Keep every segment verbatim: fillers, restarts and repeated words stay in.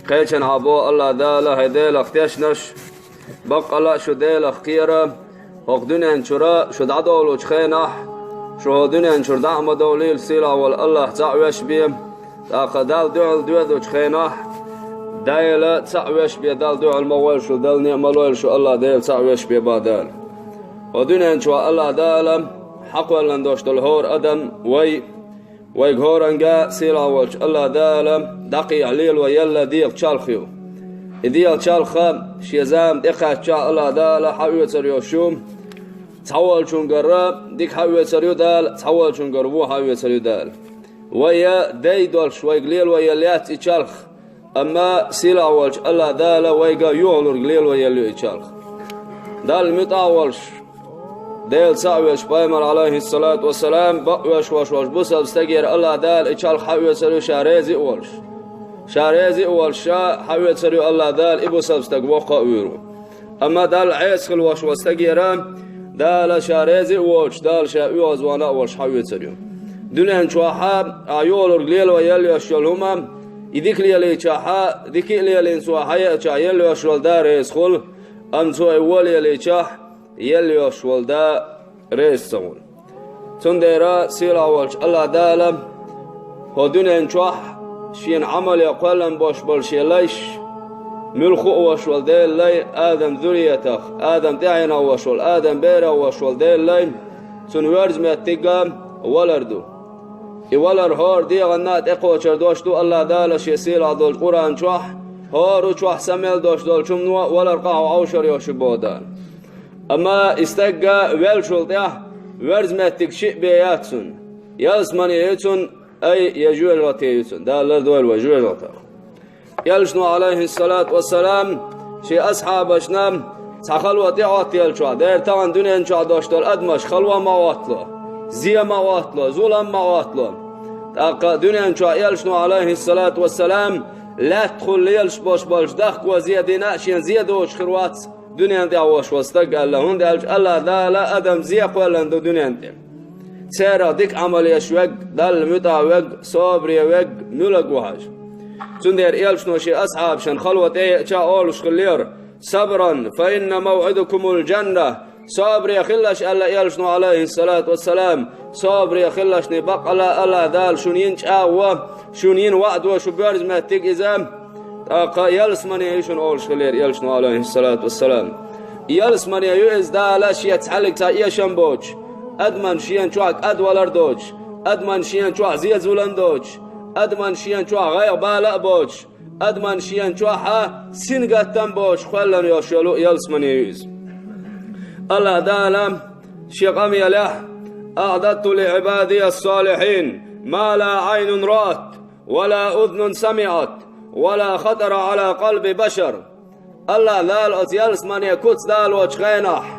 Кхечанхьа боху АллахӀ Дала: «ХӀай Делах тешнаш, баккъала а шу Делах кхера, хӀокху дуьнен чуьра шу дӀадовлучу хенахь, шу хӀокху дуьнен чуьра дӀа а ма довлийла, сийлахь волу АллахӀ цхьаъ веш бе, тӀаккха Далла дуьхьал доьдучу хенахь, Дела цхьаъ веш бе, Далла дуьхьал ма гӀойла шу, Далла некъ ма лойла шу, АллахӀ Дела цхьаъ веш бе бан Дала». ХӀокху дуьнен чохь АллахӀ Дала хьакхоьллина долуш долу хӀора адам вай, вайга хӀоранга сийлахь волчу АллахӀ Дала дӀакхехьа лело елла дегӀан чалх ю. И дегӀан чалх шен зама тӀекхаьччахь АллахӀ Дала хьаоьцур йолуш ю. Цхьаволчуьнгара дика хьаоьцур ю Дала, цхьаволчуьнгара вон хьаоьцур ю Дала. Вай дай долуш вайга лело елла яц и чалх. Амма сийлахь волчу АллахӀ Дала вайга юхалург лело елла ю и чалх. Далла муьтӀахь волуш, Дела цхьаъ веш, Пайхамар, Ӏалайхиссалату вассалам, бакъвеш ваш волуш бусалба стагера АллахӀ Дала и чалх хьаоьцур ю Ша реза а волуш. Ша реза а волуш, Ша хьаоьцур ю АллахӀ Дала и бусалба стаг воккха а вуьйр ву. Амма Далла Ӏеса хила ваш волу стагера Дала Ша реза а воцуш, Дала Ша оьгӀазвахна а волуш хьаоьцур ю. Дуьнен чохь а юхалург лело елла йолуш йолу хӀума, и дика лелийчахь а, дика а лелийна цо хьаеачахь елла йолуш йолу да реза хуьлу, амма цо и вон лелийчахь елла йолуш волу да реза ца хуьлу. Цундела сийлахь волчу АллахӀ Дала хӀокху дуьнен чохь Шена Ӏамале кхоьллина болуш болу Шен лайш, муьлхха а ваш волу Делан лай, Адам зуьрретах, Адам тӀаьхьенах ваш волу, Адам берах ваш волу Делан лай, цуьнан верза меттиг а валар ду. И валар хӀора дегӀанна а тӀекхочур долуш ду АллахӀ Дала Шен сийлахь долчу Къуръан чохь, хӀора чохь са мел долуш долчу хӀумано а валар къахьо Ӏовшур йолуш ю боху Дала. Амма и стаг веллачул тӀаьхьа верза меттиг шиъ бен яц цуьнан. Ялсамане ю цуьнан, ай, я жоьжахате ю цуьнан. Дала лардойла вай жоьжахатех. Элчано, Ӏалайхиссалату вассалам, шен асхьабашна цхьа хало тӀеӀоттаеллачохь, дера тахана дуьнен чохь долуш долу адамаш хало ма Ӏоттало, зе ма Ӏоттало, зулам ма Ӏоттало. ТӀаккха дуьнен чохь Элчано, Ӏалайхиссалату вассалам, лаьттахула лелаш болуш болчу дахко зе дина а шена зе доцуш хир вац дуьнен тӀехь волуш волу стаг аьлла, хӀунда аьлча АллахӀ Дала адам зе кхоьллина ду дуьнен тӀе. Церах дика Ӏамал еш верг, Далла муьтӀахь верг, собаре верг муьлхарг ву хьажа. Цундела Элчано шен асхьабашна хало тӀееача олуш хиллера: «Сабран, фа инна мавӀидакумул жанна». Собаре хилалаш аьлла Элчано, Ӏалайхиссалату вассалам, собаре хилалашна баккъала а АллахӀ Дала шуна йина чӀагӀо, шуна йина ваӀдо шу боьрза меттиг иза. ТӀаккха ялсамане ю шуна олуш хиллера Элчано, Ӏалайхиссалату вассалам. Ялсамане ю иза Дала Шен цхьаьллиг цхьа эшам боцуш, адаман шена чохь кӀадвалар доцуш, адаман шена чохь зе-зулам доцуш, адаман шена чохь гӀайгӀа-бала а боцуш, адаман шена чохь а сингаттам боцуш кхоьллина йолуш йолу ялсамане ю иза. АллахӀ Дала Шен къамелехь: «АӀдатту ли Ӏибадия ссалихьин ма ла Ӏайнун раат, ва ла узнун самиӀат, ва ла хатара Ӏала къалби башар». АллахӀ Дала оцу ялсамане куц далочу хенахь,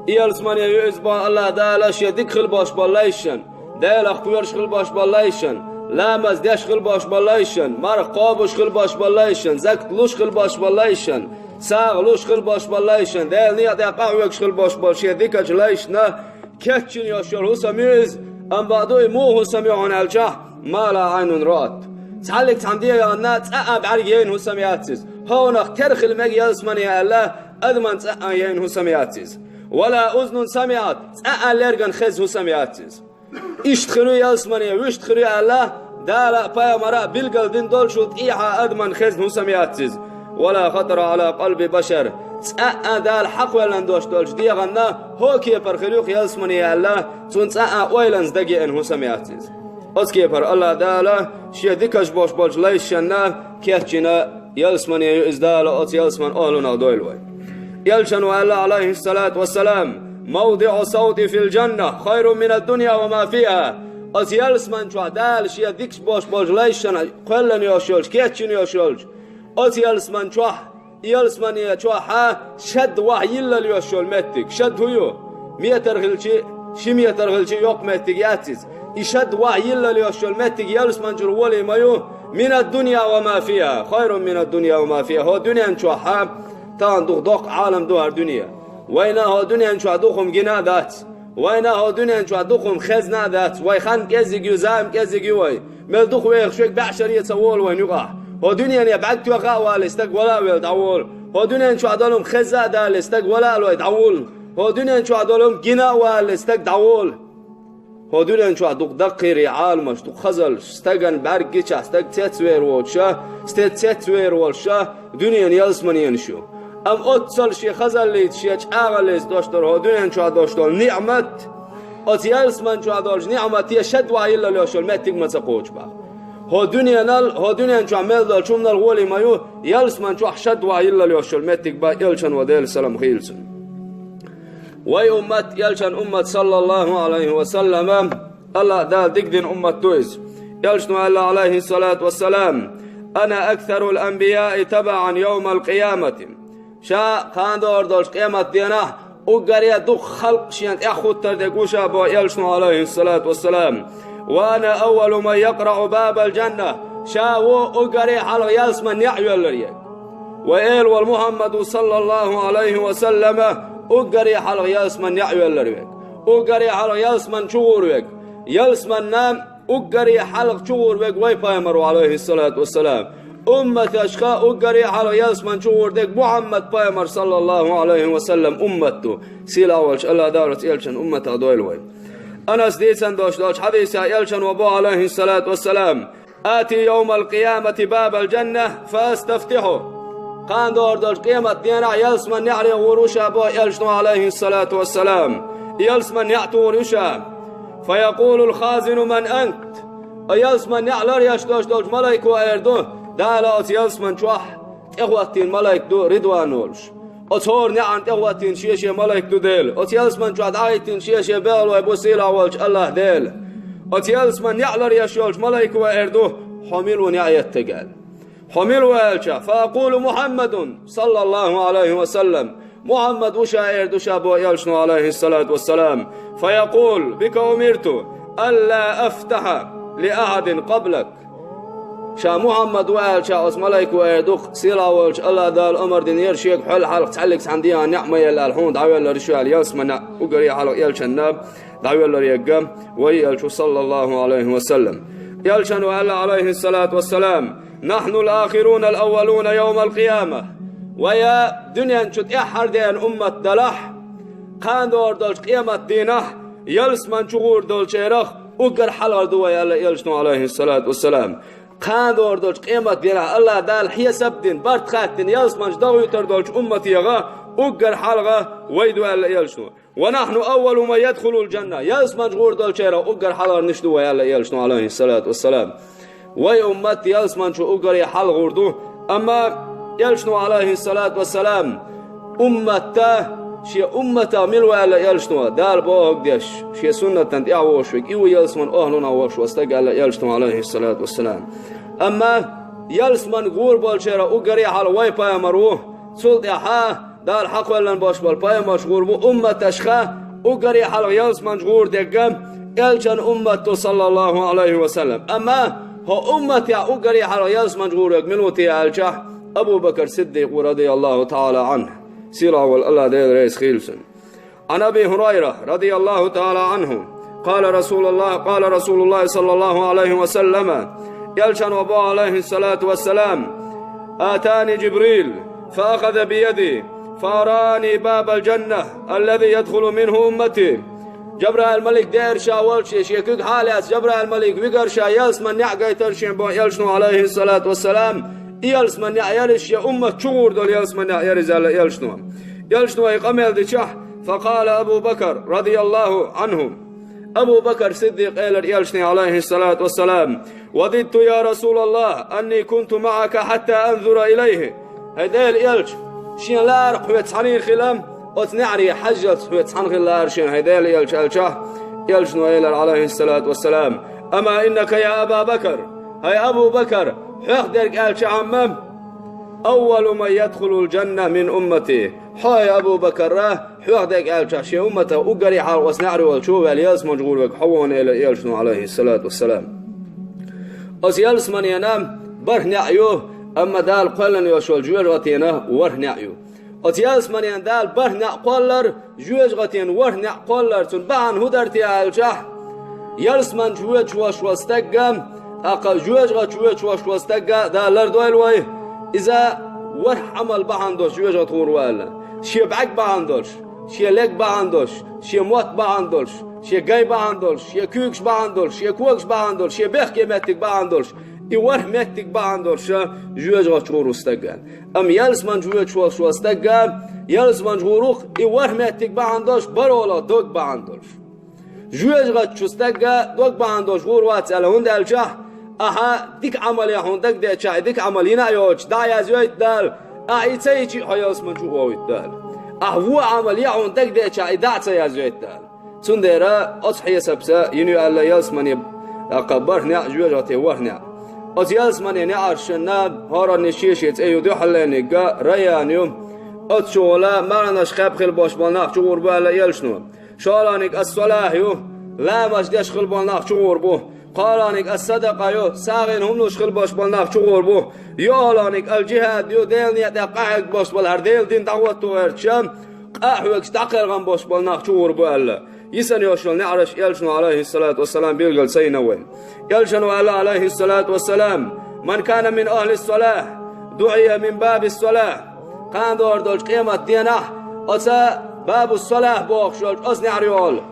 и ялсамане ю иза боху АллахӀ Дала Шен дика хила болуш болу лайшна, Делах кхоьруш хила болуш болу лайшна, ламаз деш хила болуш болу лайшна, марха кхобуш хила болуш болу лайшна, закат луш хила болуш болу лайшна, сагӀа луш хила болуш болу лайшна, Делан некъа тӀехь къахьоьгуш хила болуш болу Шен дикачу лайшна кечйина йолуш йолу хӀусам ю иза, амма бакъду и муха хӀусам ю хьуна аьлча, ма ла Ӏайнун раат. Цхьаьллиг цхьана дегӀанна цкъа а бӀаьрга яйна хӀусам яц иза. Хьуна тера хила мега ялсамане аьлла, адаман цкъа а яйна хӀусам яц иза. Ва ла узнун самиӀат, цкъа а лерган хезна хӀусам яц иза. Иштта хир ю ялсамане, вуьшта хир ю аьлла, Дала а, пайхамара а билгал дина долчул тӀехьа адаман хезна хӀусам яц иза. Ва ла хатара Ӏала къалби башар. Цкъа а Дала хьакхоьллина долуш долчу дегӀанна хӀокху кепара хир ю ялсамане аьлла, цунна цкъа а ойланца дагеана хӀусам яц иза. Оцу кепара АллахӀ Дала Шен дикаш болуш болчу лайшна кечйина ялсамане ю иза, Дала оцу ялсаман охӀлунах дойла вай. Элчано аьлла, Ӏалайхиссалату вассалам: «МавдиӀу савти фил жанна хайрун мина дунья ва ма фиха». Оцу ялсаман чохь Дала Шен дикаш болуш болчу лайшна кхоьллина йолуш йолчу, кечйина йолуш йолчу оцу ялсаман чохь, ялсамане чохь а шад ваха йиллал йолуш йолу меттиг. Шад хӀун ю? Метр хилчи, ши метр хилчи йоккха меттиг яц иза. И шад ваха йиллал йолуш йолу меттиг ялсаман чуьра волий ма ю. «Мина дунья ва ма фиха, хайрун мина дунья ва ма фиха». ХӀокху дуьнен чохь а тахана дукха доккха Ӏалам ду хӀара дуьне. Вайна хӀокху дуьнен чохь дукха хӀума гина а дац. Вайна хӀокху дуьнен чохь дукха хӀума хезна а дац. Вай хан кӀеззиг ю, зама кӀеззиг ю вай. Мел дукха вехаш верг бӀешаре ца волу вайна юкъахь. ХӀо дуьнене бӀаьрг тоьха а валале, стаг вала а велла дӀаволла. ХӀо дуьнен чохь долу хӀума хезна а далале, стаг вала а лой дӀаволла. ХӀо дуьнен чохь долу хӀума гина а валале, стаг дӀаволла. ХӀо дуьнен чохь дукха даккхийрий Ӏаламаш, дукха хазаллаш, стагана бӀаьрг гичахь, стаг цецвер воцуша, стед цецвер волуша, дуьненан ялсаманенаш ю. Амма оццал шен хазаллица, шен чӀагӀаллица дош дара хӀо дуьнен чохь дош долу ниӀмат, оцу ялсаман чохь долчу ниӀмате шад ваха йиллал йолуш йолу меттиг ма ца кхочу боху. ХӀо дуьненал, хӀо дуьнен чохь мел долчу хӀуманал гӀоле ма ю, ялсаман чохь шад ваха йиллал йолуш йолу меттиг бан элчано, Делан салам хийла цунна. Вай уммат, элчан уммат, саллаллаху Ӏалайхи ва саллама, Аллах Дала дигдина уммат ду иза. Элчано аьлла, Ӏалайхи салату ва салам: «Ана аксарул анбияи табаан йовмал къиямати». Ша кхана догӀур долчу къемат денахь уггаре дукха халкъ шена тӀехь хӀуттар дерг ву ша боху элчано, Ӏалайхи салату ва салам. «Ва ана аввалу ман якъраӀу бабал жанна». Ша ву уггаре хьалха ялсаман неӀ йоьллар ерг. Вай эла волу Мухьаммаду, саллаллаху Ӏалайхи ва саллама, уггаре хьалха ялсаман неӀ йоьллар верг. Уггаре хьалха ялсаман чу гӀур верг. Ялсаманна уггаре хьалха чу гӀур верг вай пайхамар ву, Ӏалайхи салату ва салам. Умматашха уггаре хьалха ялсаман чу гӀур дерг Мухьаммад пайхамар, саллаллаху Ӏалайхи ва саллам, уммат ду. Сийлахь волчу Аллах Дала оцу элчан умматах дойла вай. Анас дийцан долуш долчу хьадисехь элчано боху, Ӏалайхи салату ва салам: «Ати йовмал къиямати бабал жанна, фа астафтихьу». Кхана догӀур долчу къемат денахь ялсаман неӀаре гӀур ву ша боху элчано, Ӏалайхи салату ва салам. Ялсаман неӀ тухур ю ша. «Фа якъулул хазину: ман ант?» О ялсаман неӀ ларъеш долуш долчу малайко эр ду: «Дала оцу ялсаман чохь тӀехӀоттийна малайк ду Ридван волуш. Оцу хӀора неӀан тӀехӀоттийна шен-шен малайк ду Дела. Оцу ялсаман чохь дӀахӀиттийна шен-шен бегӀалой бу сийлахь волчу Аллах Дела». Оцу ялсаман неӀ ларъеш йолчу малайко эр ду: «Хьо мила ву, неӀ еттарг?» аьлла. «Хьо мила ву?» аьлча, «Фа акъулу Мухьаммадун, саллаллаху Ӏалайхи ва саллам». Мухьаммад ву ша эр ду ша боху элчано, Ӏалайхи салату ва салам. «Фа якъул: бика умирту алла афтаха ли ахьадин къаблак». Ша Мухьаммад ву аьлча, оцу малайко эр ду: «Сийлахь волчу Аллах Дала омар динера шега хьол хьалха цхьаьллиг цхьана дегӀана неӀ ма елла, хьуна дӀавеллар шу», аьлла, ялсаман неӀ уггаре хьалха элчанна дӀавеллар ерг вай элча ву, саллаллаху Ӏалайхи ва саллам. Элчано аьлла, Ӏалайхи салату ва салам: «Нахьнул ахирунал аввалуна йовмал къияма». Вай дуьнен чу тӀаьххьара деана уммат далахь, кхана догӀур долчу къемат дийнахь ялсаман чу гӀур долчарах уггар хьалхара ду вай, аьлла элчано, Ӏалайхи салату ва салам. Кхана догӀур долчу къемат дийнахь Аллах Дала хьесап дина, барт хаттина, ялсаман чу дӀахӀуьттур долчу умматех уггар хьалха вай ду, аьлла элчано. «Ва нахьну аввалу ман ядхулул жанна». Ялсаман чу гӀур долчарах уггар хьалхарнаш ду вай, аьлла элчано, Ӏалайхи салату ва салам. Вай уммат ялсаман чу уггаре хьалха гӀур ду, амма элчано, Ӏалайхи салату ва салам, умматта, шен умматах мила ву аьлла элчано, Дала бохург деш, шен суннатан тӀаьхьа вогӀуш верг, и ву ялсаман охӀлунах вогӀуш волу стаг аьлла элчано, Ӏалайхи салату ва салам. Амма ялсаман гӀур болчарах уггаре хьалха вай пайхамар ву, цул тӀаьхьа Дала хьакхоьллина болуш болу пайхамарш гӀур бу, умматашха уггаре хьалха ялсаман чу гӀур дерг элчан уммат ду, саллаллаху Ӏалайхи ва саллам. Амма хӀо умматех уггаре хьалха ялсаман чу гӀур верг мила ву те аьлча, Абу Бакр Сиддикъ ву, радияллаху таӀала Ӏанху. Сийлахь волу Аллах Дела реза хийла цунна. Ӏан Аби Хурайра, радияллаху таӀала Ӏанху, къала Расулуллах, къала Расулуллах, саллаллаху Ӏалайхи ва саллама, элчано боху, Ӏалайхи салату ва салам: «Атани Жибрил, фа ахаза би яди, фа арани бабал жанна, аллази ядхулу минху уммати». Жабраил малик дера ша волчу, шен куьг хьалаэцна Жабраил малик вигара ша ялсаман неӀ гайтар шен боху элчано, Ӏалайхи салату ва салам, и ялсаман неӀ яра иза, шен уммат чу гӀур долу ялсаман неӀ яра иза, аьлла элчано. Элчано и къамел дичахь, фа къала Абу Бакр, радияллаху Ӏанху. Абу Бакр Сиддикъ элира элчане, Ӏалайхи салату ва салам: «Вадидту, я Расулаллах, анни кунту маӀака хьатта анзура илайхи». ХӀай Делан элча, шен лаарх хьоьца цхьаьна хилам, оцу неӀаре хьаьжжалц хьоьца цхьаьна хилла лаара шена, хӀай Делан элча, аьлча, элчано элира, Ӏалайхи салату ва салам: «Ама иннака, я Аба Бакр, хӀай Абу Бакр, хьох дерг аьлча, амма, аввалу ман ядхулул жанна мин уммати». Хьо, хӀай Абу Бакр, хьох дерг аьлча, шен умматах уггаре хьалха оцу неӀаре волчу ваьлла ялсаман чу гӀур верг хьо ву, элира элчано, Ӏалайхи салату ва салам. Оцу ялсаманена бархӀ неӀ ю, амма Дала кхоьллина йолуш йолу жоьжахатина ворхӀ неӀ ю. Оцу ялсаманена Дала бархӀ неӀ кхоллар, жоьжахатина ворхӀ неӀ кхоллар, цуьнан бахьана хӀун дара те аьлча, ялсаман чу воьдуш волуш волу стагга ТӀаккха жоьжахати чу воьдуш волаш волу стаг а Дала лардойла вай, иза ворхӀ Ӏамал бахьана долуш жоьжахати гӀур ву аьлла. Шен бӀаьрг бахьана долуш, шен лерг бахьана долуш, шен мотт бахьана долуш, шен гай бахьана долуш, шен куьйгаш бахьана долуш, шен когаш бахьана долуш, шен бехке меттиг бахьана долуш, и ворхӀ меттиг бахьана долуш жоьжахати чу гӀур ву стаг а. Амма ялсамани чу воьдуш волуш волу стаг а ялсамани чу гӀур ву-кх и ворхӀ меттиг бахьана долуш, барола дог бахьана долуш. Жоьжахати чу стаг а дог бахьана долуш гӀур вац аьлла, хӀунда аьлча ахьа дика Ӏамал ян хьуна дагадеъча, и дика Ӏамал йина а йоцуш, дӀа а яздойту Дала, ахьа и ца йича а хьо ялсамани чу а вовуьйту Дала. Ахьа вон Ӏамал ян хьуна дагадеъча, и дӀа а ца яздойту Дала. Цундела оцу хьесапца йина ю аьлла ялсамане, тӀаккха бархӀ неӀ, жоьжахати ворхӀ неӀ. Оцу ялсамане неӀаршна хӀоранна шен-шен цӀе ю дуьххьарлерниг а, Райян ю. Оцу чу гӀур ву марханаш кхаьбна хила болуш болу нах чу гӀур бу аьлла элчано. ШолгӀаниг ас-салахь ю, ламаз деш хила болу нах чу гӀур бу. КхоалгӀаниг ас-садакъа ю, сагӀина хӀума луш хила болуш болу нах чу гӀур бу. ЙоьалгӀаниг ал-джихад ю, Делан некъа тӀехь къахьегна болуш болу, хӀара Делан дин дӀахӀотто гӀерташ, къа а хьоьгуш дӀакхелхина болуш болу нах чу гӀур бу аьлла. Йисана йолуш йолу неӀарш элчано, алейхиссалату вассалам, билгал ца йина вайна. Элчано аьлла, алейхиссалату вассалам: «Ман кана мин ахлис-салахь, дуӀия мин бабис-салахь». Кхана догӀур долчу къематан денахь оцу бабус-салахь бохуш йолчу оцу неӀарехула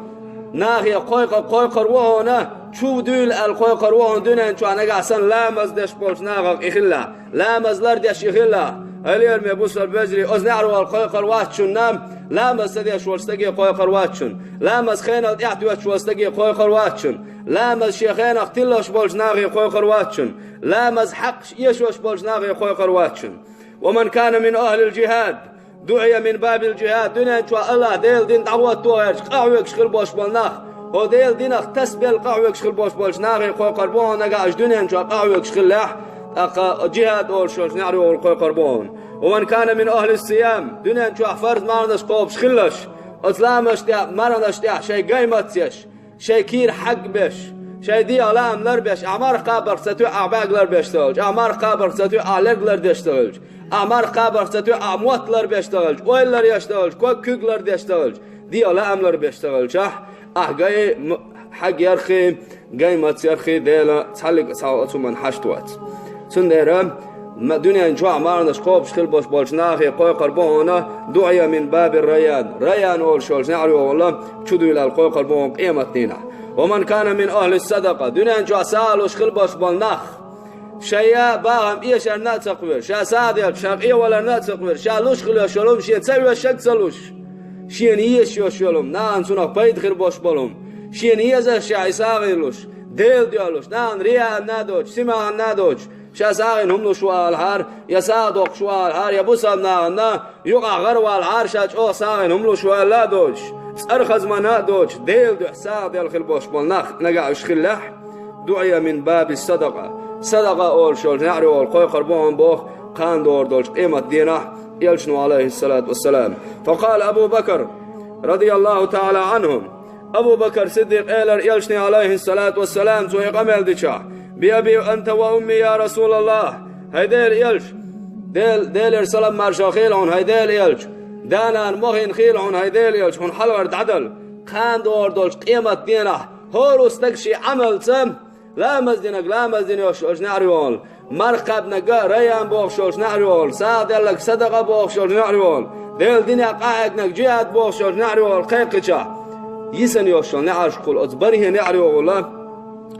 нахе кхойкху-, кхойкхур ву хьуна, чу дуьйла аьлла кхойкхур ву хьуна дуьнен чохь нагахь санна ламаз деш болчу нахах и хилла, ламаз лардеш и хилла. Хьоме бусалба вежарий, оцу неӀарехула кхойкхур вац шуна, ламаз ца деш волчу стаге кхойкхур вац шуна, ламаз хенал тӀаьхьа доьттуш волчу стаге кхойкхур вац шуна, ламаз шен хенах тиллалуш болчу нахе кхойкхур вац шуна, ламаз хьакъ эшош болчу нахе кхойкхур вац шуна. «Ва ман кана мин ахлил-джихад, дуӀия мин бабил-джихад». Дуьнен чохь Аллах Делан дин дӀахӀотто гӀерташ къахьоьгуш хила болуш болу нах, хӀо Делан динах тасабелла къахьоьгуш хила болуш болчу нахе кхойкхур бу хьуна, нагахь уьш дуьнен чохь къахьоьгуш хиллехь, тӀаккха джихад олуш йолчу неӀарехула кхойкхур бу хьуна. «Ва ман кана мин ахлис-сиям», дуьнен чохь фарз марханаш кхобуш хиллалаш, оцу ламазаш тӀехь, марханаш тӀехь шайн гай мацъеш, шайн кийра хьагбеш, шайн дегӀан лаам ларбеш, ахь марха кхабарх ца тоьу, ахь бӀаьрг ларбеш ца хилча, ахь марха кхабарх ца тоьу, ахь лерг лардеш ца хилча, ахь марха кхабарх ца тоьу, ахь мотт ларбеш ца хилча, ойла ларъеш ца хилча, ког-куьг лардеш ца хилча, дегӀан лаам ларбеш ца хилча, ахь гай м-, хьаг ярхий, гай мац ярхий Дела цхьаллиг а цхьа оцу хӀуманна хьашт вац. Цундела ма-, дуьнен чохь марханаш кхобуш хила болуш болчу нахе кхойкхур бу хьуна дуӀия мин бабир-Райян. Райян олуш йолчу неӀарехула чу дуьйла аьлла кхойкхур бу хьуна къематан дийнахь. «Ва ман кана мин ахлис-садакъа». Дуьнен чохь сагӀа луш хила болуш болу нах, шайн бахам эшарна а ца кхоьру, ша сагӀа делча, ша къеваларна а ца кхоьру, ша луш хила йолуш йолу хӀума шена ца оьшург а ца луш, шена езаш йолуш йолу хӀума, нахана цунах пайда хир болуш болу хӀума, шена езаш ша и сагӀа луш, Дела доьллуш, нахана рияъанна а доцуш, симаханна а доцуш, ша сагӀина хӀума луш ву алахьара, я сагӀа доккхуш ву алахьара, я бусалба нахана юкъахь гӀаравалахьара, ша чӀогӀа сагӀина хӀума луш ву аьлла а доцуш, цӀарах хазманна а доцуш, Делан дуьхьа сагӀа делла хила болуш болу нах нагахь уьш хиллехь, дуӀия мин бабис-садакъа. Садакъа олуш йолчу неӀарехула кхойкхур бу хьуна боху кхана догӀур долчу къематан дийнахь, элчано, алейхиссалату вассалам. Факъала Абу Бакр, радияллаху таала анху. Абу Бакр Сиддикъ элира элчане, алейхиссалату вассалам, цо и къамел дичахь: «Би аби анта ва умми, я Расулаллах». ХӀай Делан элча, Дел-, Делера салам маршалла хийла хьуна, хӀай Делан элча, да-нана мохийна хийла хьуна, хӀай Делан элча, хьуна хьалхара дӀадала. Кхана догӀур долчу къематан дийнахь хӀора стаг шен Ӏамалца, ламаз динарг ламаз дина йолуш йолчу неӀарехула, марха кхаьбнарг а, Райян бохуш йолчу неӀарехула, сагӀа делларг садакъа бохуш йолчу неӀарехула, Делан динехь къахьегнарг джихад бохуш йолчу неӀарехула кхайкхичахь, йисана йолуш йолу неӀаршкахула оцу бархӀе неӀарехула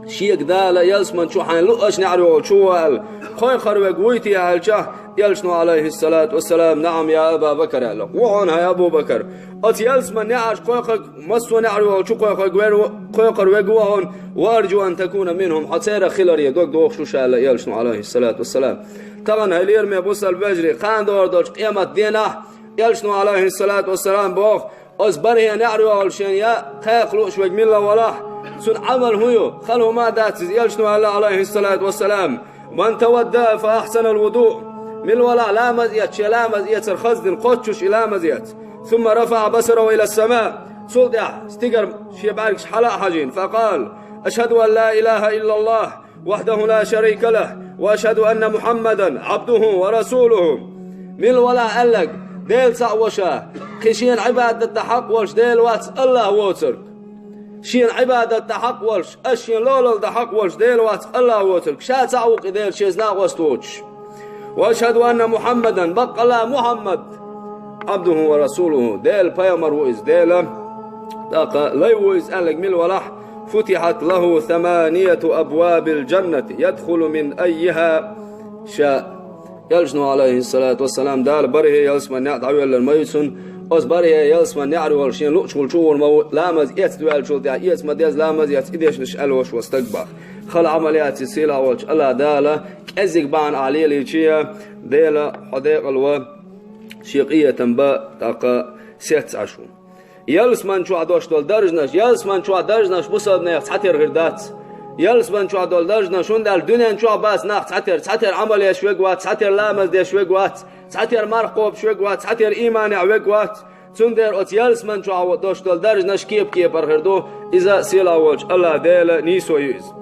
шега Дала ялсамани чу хьайна луъучу неӀарехула чу ву аьлла, кхойкхур верг вуй те аьлча, элчано, алейхиссалату вассалам: «Наам, я Аба Бакр», аьлла. Ву хьуна, хӀай Абу Бакр. Оцу ялсаман неӀарш кхойкхург массо а неӀарехула чу кхойкхург вер-, кхойкхур верг ву хьуна, «ва арджу ан такуна минхум», хьо церах хиларе дог дохуш ву ша аьлла элчано, алейхиссалату вассалам. Тахана, хӀай лераме бусалба вежарий, кхана догӀур долчу къематан дийнахь, элчано, алейхиссалату вассалам, боху, оцу бархӀе неӀарехула шена я кхайкха лууш верг милла валахь, цуьнан Ӏамал хӀун ю, хала хӀума а дац иза, элчано аьлла, алейхиссалату вассалам: «Ман таваддаа фа ахсанал вуду». Милла валахь ламаз эцча, шен ламаз эцар хаза дина кхоччуш и ламаз эц. «Сумма рафаъа басараху илас-сама». Цул тӀаьхьа стигара шен бӀаьргаш хьала а хьажийна, «факъала: Ашхаду ан ла илаха иллаллах, вахдаху ла шарика лах, ва ашхаду анна Мухаммадан абдуху ва расулуху». Милла валахь аьлларг, Дела цхьаъ ву ша, кхин шена Ӏибадат дан хьакъ волуш Дела вац, Аллах воцург. Шена Ӏибадат дан хьакъ волуш, ас шена лолалла дан хьакъ волуш Дела вац, АллахӀ воцург, ша цхьаъ ву-кх и Дела шеца накъост воцуш. Ва ашхӀаду анна Мухьаммадан, баккъалла Мухьаммад, Ӏабдуху ва расулуху, Делан пайхамар ву иза, Делан тӀаккха лай ву иза аьлларг мила валахь, футихьат лахӀу саманияти абвабил жаннати, ядхулу мин аййихӀа шаа. Элчано, Ӏалайхиссалату вассалам, Дала бархӀе ялсаманин неӀ дӀавоьллар ма ю цунна, оцу бархӀе ялсаманин неӀарехула шена луъучухула чу а гӀур ма ву, ламаз эцна ваьллачул тӀаьхьа, эца ма деза, ламаз эц, и дешнаш аьлла волуш ван стаг боху. Хала Ӏамал яц иза, сийлахь волчу АллахӀ Дала кӀеззиг бахьана ахь лелийча, Дела хьо декъала ван шен къинхетам бан, тӀаккха сецна Ӏаш ву. Ялсамани чохь долуш долу даржанаш, ялсамани чохь даржанаш бусалбанех цхьатера хир дац. Ялсамани чохь долу даржанаш, хӀунда аьлча дуьнен чохь бац нах цхьатера, цхьатера Ӏамал еш верг вац, цхьатера ламаз деш верг вац, цхьатера марха кхобуш верг вац, цхьатера ийманехь верг вац. Цундела оцу ялсамани чохь долуш долу даржанаш кеп-кепара хир ду, иза сийлахь волчу АллахӀ Делан нийсо ю иза.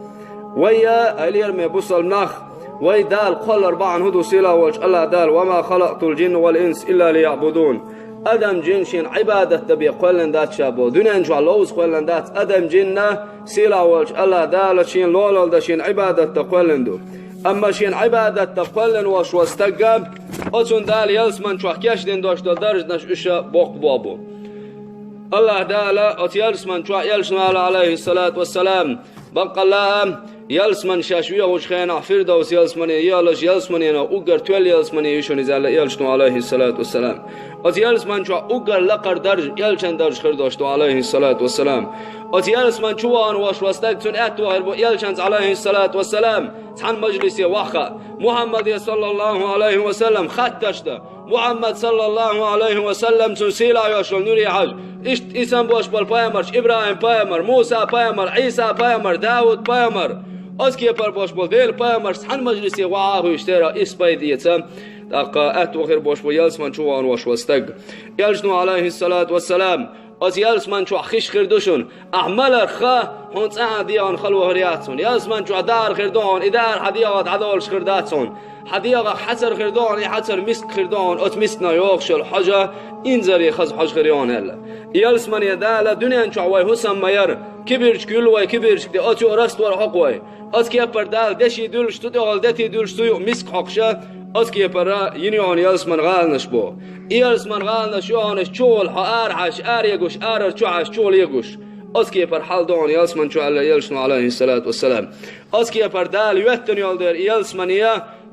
Вай, я, ай лераме бусалба нах, вай Дала кхоллар бахьана хӀун ду, сийлахь волчу АллахӀ Дала: «Ва ма халакътул джинна вал инса илла лияъбудун». Адам, джин шена Ӏибадат дан бен кхоьллина дац ша боху. Дуьнен чохь ловза кхоьллина дац адам, джинна, сийлахь волчу АллахӀ Дала шена лолалла дан, шена Ӏибадат дан кхоьллина ду. Амма шена Ӏибадат дан кхоьллина волуш волу стаг, оцунна Дала ялсамани чохь кечдина долуш долу даржанаш уьш боккха боху бу. АллахӀ Дала оцу ялсамани чохь элчано аьлла, Ӏалайхиссалату вассалам, баккъалла а, ялсамани шаьш вехачу хенахь Фирдовс ялсамани яхалаш, ялсаманенах уггар тоьлла ялсамани ю шуна иза аьлла элчано, Ӏалайхиссалату вассалам. Оцу ялсамани чохь уггар лакхара даржа элчан даржа хир долуш ду, Ӏалайхиссалату вассалам. Оцу ялсамани чу вахана волуш волу стаг, цуьнан аьтто хир бу элчанца, Ӏалайхиссалату вассалам, цхьана мажлисе ваха. Мухьаммаде, саллаллаху Ӏалайхи ва саллам, хаттарш дан. Мухьаммад, саллаллаху Ӏалайхи ва саллам, цунна сийлахь йолуш йолу нуьре хьажа. Иштта исан болуш болу пайхамарш: Ибрахим пайхамар, Муса пайхамар, Ӏийса пайхамар, Дауд пайхамар. Оцу кепара болуш болу Делан пайхамарш цхьана мажлисе ваха а хуьйшуш, церан исс пайда эца, тӀаккха аьтто хир болуш бу ялсамани чу вахана волуш волу стаг. Элчано, Ӏалайхиссалату вассалам, оцу ялсамани чохь хиш хир ду шуна. Ахь маларх ха, хьуна цкъа а дегӀан хало хир яц хьуна. Ялсамани чохь дахар хир ду хьуна, и дахар хьан дегӀах дӀадолуш хир дац хьуна. Хьан дегӀах хьацар хир ду хьуна, и хьацар миск хир ду хьуна, оцу мискана йогӀуш йолу хьожа, инзаре хаза хьожа хир ю хьуна аьлла. Ялсамане Дала дуьнен чохь вай хӀусам ма яра, кибирчик юьллу вай, кибирчик де, оцу юкъа раствор хьокху вай. Оцу кепара Дала деши дуьллуш, цу тӀехула дети дуьллуш, цу юкъа миск хьокхуша, оцу кепара йина ю хьуна ялсамани гӀаланаш боху. И ялсамани гӀаланаш ю хьуна, чухула хьо ара хьаьжча, ара егуш, арара чу хьаьжча, чухула егуш. Оцу кепара хьал ду хьуна ялсамани чу аьлла элчано, Ӏалайхиссалату вассалам. Оцу кепара Дала йоьттина йолу дера и ялсамани,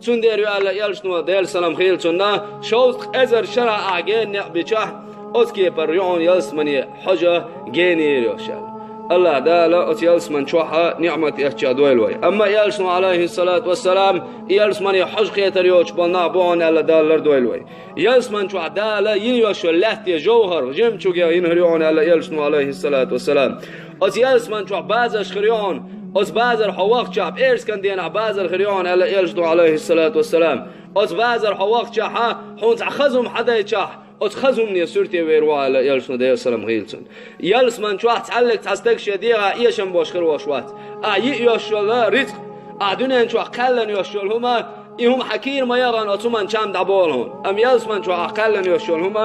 цундела ю аьлла элчано, Делан салам хийла цунна, шовзткъа эзар шарахь ахь гена некъ бичахь, оцу кепара ю хьуна ялсамане хьожа генера йолуш аьлла. АллахӀ Дала оцу ялсамани чохь а ниӀмат эцча дойла вай. Амма элчано, Ӏалайхиссалату вассалам, и ялсамане хьожа кхетар йоцуш болу нах бу хьуна аьлла Дала лардойла вай. Ялсамани чохь Дала йина йолуш йолу лаьтта, жовхӀар, жемчуг йина хир ю хьуна аьлла элчано, Ӏалайхиссалату вассалам. Оцу ялсамани чохь базарш хир ю хьуна, оцу базар хьо вахчахь, пӀераскан денахь базар хир ю хьуна аьлла элчано, Ӏалайхиссалату вассалам. Оцу базар хьо вахчахьа, хьуна цхьа хаза хӀума хьадайчахь, оцу хаза хӀумане суьрте вер ву аьлла элчано, Делан салам хийла цунна. Ялсамани чохь цхьаьллиг цхьа стаг шен дегӀа эшам болуш хир волуш вац. Ахь йиъ йолуш йолу рицкъ, ахь дуьнен чохь кхаьллина йолуш йолу хӀума, и хӀума хьан кийра ма яхана, оцу хӀуманна чам дӀаболу хьуна. Амма ялсамани чохь ахь кхаьллина йолуш йолу хӀума,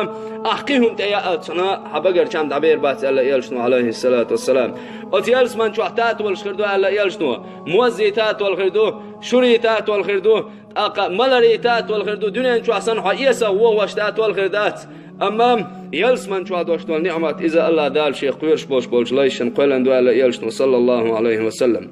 ахь кхин хӀума тӀе яаллалц хьан багара чам дӀабер бац аьлла элчано, Ӏалайхиссалату вассалам. Оцу ялсамани чохь татолаш хир ду аьлла элчано, моззий татол хир ду, шурий татол хир ду, тӀаккха маларий татол хир ду, дуьнен чохь санна хьо эсагӀа вохош татол хир дац. Амма ялсамани чохь долуш долу ниӀмат, иза АллахӀ Дала шех кхоьруш болуш болчу лайшна кхоьллина ду аьлла элчано, саллаллаху Ӏалайхи ва саллам.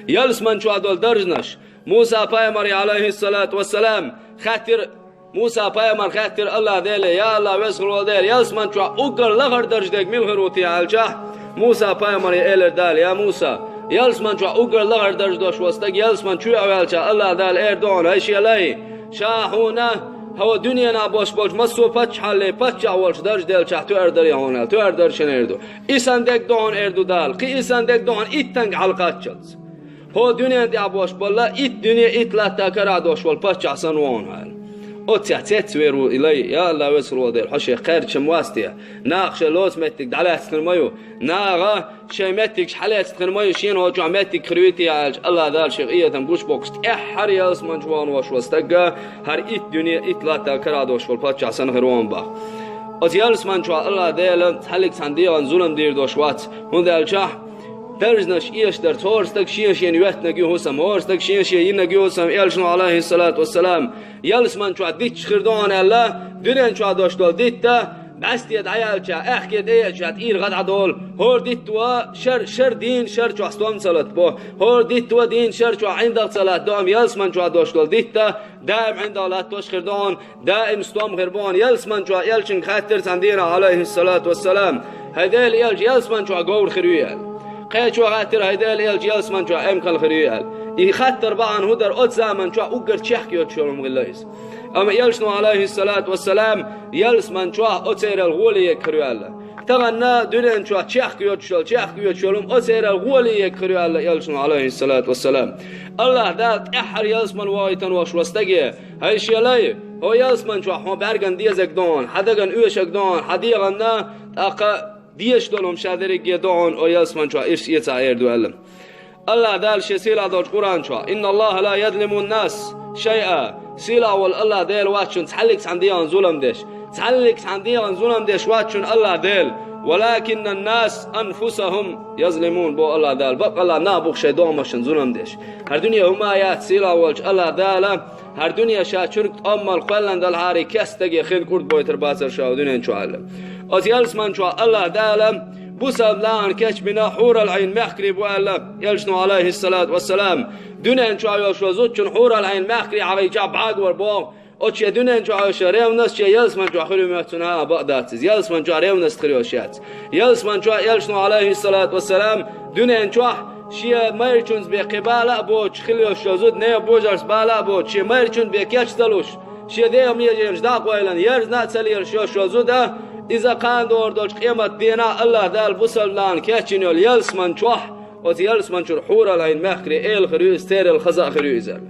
Ялсамани чохь долу даржанаш, Муса пайхамаре, Ӏалайхиссалату вассалам, хаьттира, Муса пайхамар хаьттира АллахӀ Деле: «Я АллахӀ, веза хир волу Дела, ялсамани чохь уггар лахара даржа дерг мила хир ву те?» аьлчахь, Муса пайхамаре элира Дала: «Я Муса, ялсамани чохь уггар лахара даржа долуш волу стаг ялсамани чу а ваьлча, АллахӀ Дала эр ду хьуна: „ХӀай шен лай, ша хьуна хӀокху дуьненахь болуш болчу массо а паччахьалле паччахь волчу даржа делчахь тоьар дарий хьуна“, аьлла, тоьар дара шена эр ду. И санна дерг ду хьуна, эр ду Дала, кхин и санна дерг ду хьуна иттанга хьалакхаччалц. ХӀокху дуьнен тӀехь болуш болла, итт дуьне, итт латта карахь долуш волу паччахь санна ву хьуна», аьлла. Оццехь цецвер ву и лай: «Я АллахӀ, веза хир волу Дела, хьо шех кхаьрдаш ма вац те? Наха шайн лоцу меттиг дӀалаьцна хир ма ю? Наха шайн меттигаш хьалаьцна хир ма ю, шена хӀокху чохь меттиг хир вуй те?» аьлча, АллахӀ Дала шен къинхетам гуш боккхуш, тӀаьххьара ялсамани чу вахана волуш волу стаг, хӀара итт дуьне, итт латта карахь долуш волу паччахь санна хир ву хьуна боху. Оцу ялсаман чохь АллахӀ Дала цхьаллиг цхьана дегӀан зулам дийр долуш вац, хӀунда аьлча даржанаш эшадарца хӀора стаг шен-шена йоьттинарг ю хӀусам, хӀора стаг шен-шен йинарг ю хӀусам, Элчано, Ӏалайхиссалату вассалам, ялсаман чохь дитташ хир ду хьуна аьлла, дуьнен чохь долуш долу дитта, бӀаьсте дӀаяьлча, аьхке тӀееача, тӀера гӀа дӀадолу, хӀора дитто шар, шар дийна шар чохь стом ца латабо, хӀора дитто дийна шар чохь ӀиндагӀ ца латадо, амма ялсаман чохь долуш долу дитта даим ӀиндагӀ латтош хир ду хьуна, даим стом хир бу хьуна. Ялсаман чохь Элчанга хаьттира цхьана дийнахь, Ӏалайхиссалату вассалам, хӀай Делан Элча, ялсаман чохь говр хир юй аьлла. Кхечо хаьттира, хӀай Делан Элча, ялсаман чохь эмкал хир юй аьлла. И хаттар бахьана хӀун дара, оцу заман чохь уггар чехка йоцуш йолу хӀума хилла иза. Амма Элчано, Ӏалайхиссалату вассалам, ялсаман чохь оцерал гӀоле ерг хир ю аьлла. Тахана дуьнен чохь чехка йоцуш йолу, чехка йоцуш йолу хӀума оцерал гӀоле ерг хир ю аьлла Элчано, Ӏалайхиссалату вассалам. АллахӀ Дала тӀаьххьара ялсаман вохуьйтина волуш волу стаге, хӀай шен лай, хьо ялсаман чохь хьо бӀаьргана дезарг ду хьуна, хьан даган оьшург ду хьуна, хьан дегӀанна, тӀаккха дезаш долу хӀума ша дерриге ду хьуна, хьо ялсаман чохь иштта эцахь эр ду аьлла. АллахӀ Дала шен сийлахь долчу Къуръан чохь: «Инна Аллаха ла язлимун нас шайъа». Сийлахь волу АллахӀ Дела вац шуна цхьаллиг цхьана дегӀан зулам деш. Цхьаллиг цхьана дегӀан зулам деш вац шуна АллахӀ Дела. «Валакиннан нас анфусахум язлимун», бо АллахӀ Дала. Баккъалла нах бу шайн догӀмашна зулам деш. ХӀара дуьне хӀума яц, сийлахь волчу АллахӀ Дала, хӀара дуьне ша чуьрг тӀом мала кхоьллина делахьара, кеста стаге хин кӀурд бойтур бацара ша дуьнен чохь аьлла. Оцу ялсаман чохь АллахӀ Дала бусалба нахана кечбина хьурал-Ӏийн мехкарий бу аьлла, Элчано, Ӏалайхиссалату вассалам, дуьнен чохь йолуш йолу зудчун хьурал-Ӏийн мехкарий хьахийча бӀагавар боху, оцу шен дуьнен чохь йолуш йолу ревность шен ялсаман чохь хир ю моьтту цунна, а, бакъ дац иза. Ялсаман чохь ревность хир йолуш яц. Ялсаман чохь Элчано, Ӏалайхиссалату вассалам, дуьнен чохь шен майрачунца бен кхин бала а боцуш хила йолуш йолу зуда, нехан божаршца бала а боцуш, шен майрачун бен кечдалуш, шен дегӀан меженаш дӀа а къойлина, ерзна а ца лелаш йолуш йолу зуда, иза кхана догӀур долчу къемат дийнахь АллахӀ Дала бусалба нахана кечйина йолу ялсаман чохь, оцу ялсаман чуьра хьурал-Ӏийн мехкарий эла хир ю иза, церал хаза а хир ю иза аьлла.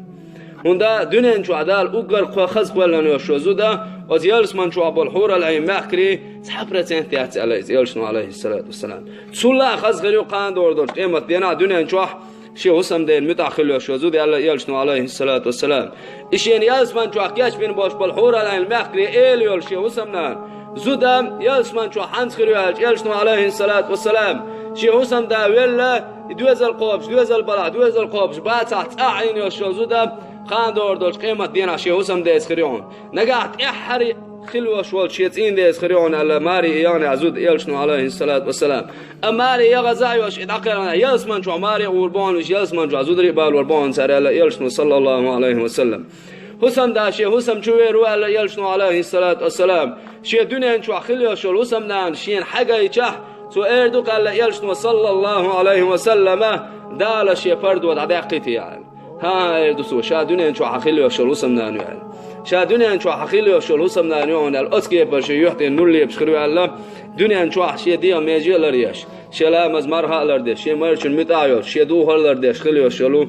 ХӀунда дуьнен чохь Дала уггар кхо хаза кхоьллина йолуш йолу зуда, оцу ялсаман чохь болу хьурал-Ӏийн мехкарий цхьа процент яц аьлла иза Элчано, Ӏалайхиссалату вассалам. Цул а хаза хир ю кхана догӀур долчу къемат дийнахь дуьнен чохь шен хӀусамдена муьтӀахь хила йолуш йолу зуда аьлла Элчано, Ӏалайхиссалату вассалам. И шена ялсаман чохь кечбина болуш болу хьурал-Ӏийн мехкарий эла йолу шен хӀусамнана зуда ялсаман чохь хьанца хир ю аьлча, Элчано, Ӏалайхиссалату вассалам, шен хӀусамда велла, и доьзал кхобуш, доьзал балахь, доьзал кхобуш бацахь, цӀахь Ӏийна йолуш йолу зуда кхана догӀур долчу къемат дийнахь шен хӀусамдеца хир ю хьуна. Нагахь тӀаьххьара хила йолуш волчу шен цӀийндеца хир ю хьуна аьлла, маре яханехь зуда Элчано, Ӏалайхиссалату вассалам. Амма маре яхаза а йолуш, и дӀакхелхинехь, ялсаман чохь маре а гӀур бу хьуна, уьш ялсаман чохь зударий а балор бу хьуна цара аьлла Элчано, саллаллаху Ӏалайхи ва саллам. ХӀусамда шен хӀусам чу вер ву аьлла Элчано, Ӏалайхиссалату вассалам. Шен дуьнен чохь хила йолуш йолу хӀусамнана шена хьагайчахь, цо эр ду-кх аьлла Элчано, саллаллаху Ӏалайхи ва саллама, Дала шен пардо дӀадаьккхийта аьлла. ХӀан-хӀа, эр ду цо, ша дуьнен чохь хьан хила йолуш йолу хӀусамнана ю аьлла. Ша дуьнен чохь хьан хила йолуш йолу хӀусамнана ю хьуна аьлла, оцу кепара шен юьхь тӀе нулла лепаш хир ю аьлла, дуьнен чохь шен дегӀан меже а ларъеш, шен ламаз, марха а лардеш, шен майрачун муьтӀахь а йолуш, шен духар а лардеш хила йолуш йолу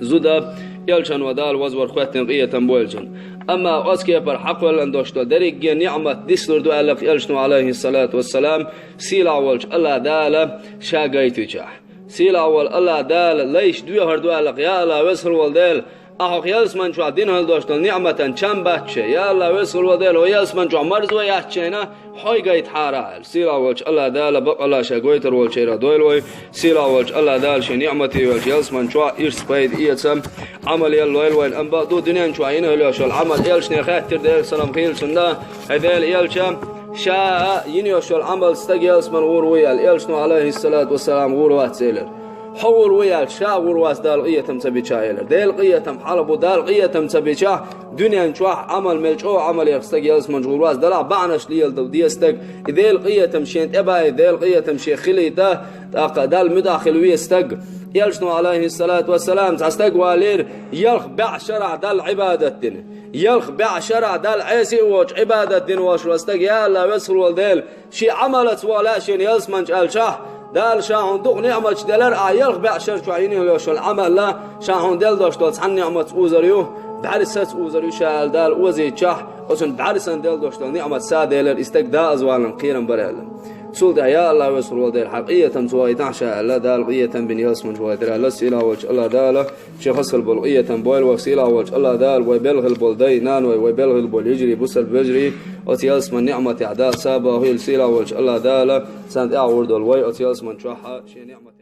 зуда, Элчано, Дала вазвар хӀоьттина къинхетам бойла цунна. Амма оцу кепара хьакхоьллина долуш долу дерриге ниъмат дислур ду аьлла-кх Элчано, Ӏалайхиссалату вассалам, сийлахь волчу АллахӀ Дала ша гайтичахь. Сийлахь волу АллахӀ Дала лайш доьхур ду аьлла-кх: «Я АллахӀ, веза хир волу Дела, ахьа хӀокху ялсаман чохь дина хила долуш долу ниъматан чам бац шайн. Я АллахӀ, веза хир волу Дела, хӀокху ялсаман чохь марзо яц шайна, хьо гайтахьара», — аьлла. Сийлахь волчу АллахӀ Дала бакъалла ша гойтур волчеран дойла вай. Сийлахь волчу АллахӀ Дала шен ниъмате йолчу ялсаман чохь ирс, пайда эца, Ӏамал ян лойла вайна. Амма бакъду, дуьнен чохь йина хила йолуш йолу Ӏамал, Элчане хаьттира, Делера салам хуьлда цунна: «ХӀай Делан Элча, ша йина йолуш йолу Ӏамал стаг ялсаман гӀур вуй?» — аьлла. Элчано, Ӏалайхиссалату вассалам, гӀур вац элира. «Хьо гӀур вуй?» — аьлча, ша гӀур вац, Далла къинхетам ца бичахь, элира. Делан къинхетам хьалха бу, Далла къинхетам ца бичахь, дуьнен чохь Ӏамал, мел чӀогӀа Ӏамал ян стаг ялсаман чу гӀур вац, делахь бахьанаш леладо деза стаг. И Делан къинхетам шена тӀе баийта, Делан къинхетам шен хилийта, тӀаккха Далла муьтӀахь хила веза стаг. Элчано, Ӏалайхиссалату вассалам, цхьа стаг валийра, ялх бӀе шарахь Далла Ӏибадат дина. Ялх бӀе шарахь Далла Ӏеса а воцуш Ӏибадат дина волуш волу стаг: «Я АллахӀ, веза хир волу Дела, шен Ӏамалаца ваха лаьа шена ялсаман чу», — аьлчахь, Дала: «Ша хьуна дукха ниъматаш делира, ахьа ялх бӀе шар чохь йина йолуш йолу Ӏамал а, ша хьуна делла долуш долу цхьана ниъматца узур ю, бӀаьрсаца узур ю ша», — аьлла, Дала озийчахь, оцунна бӀаьрсана делла долуш долу ниъмат са делира, и стаг декъаза валарна кхерам бара аьлла. Цул тӀехьа, я АллахӀ, веза хурвола Дела, хьа къинхетам ца вахийтахь ша аьлла, Дала къинхетам бина ялсамани чу вахийтар аьлла, сийлахь волчу АллахӀ Дала шен хьаскал болу къинхетам бойла вайх, сийлахь волчу АллахӀ Дала вай белхийла болу дай, нана вай, вай белхийла болу йижарий, бусалба вежарий оцу ялсаман ниӀматехь Дала сов бохийла, сийлахь волчу АллахӀ Дала царна тӀаьхьа гӀур долу вай оцу ялсаман чохь шен ниӀмат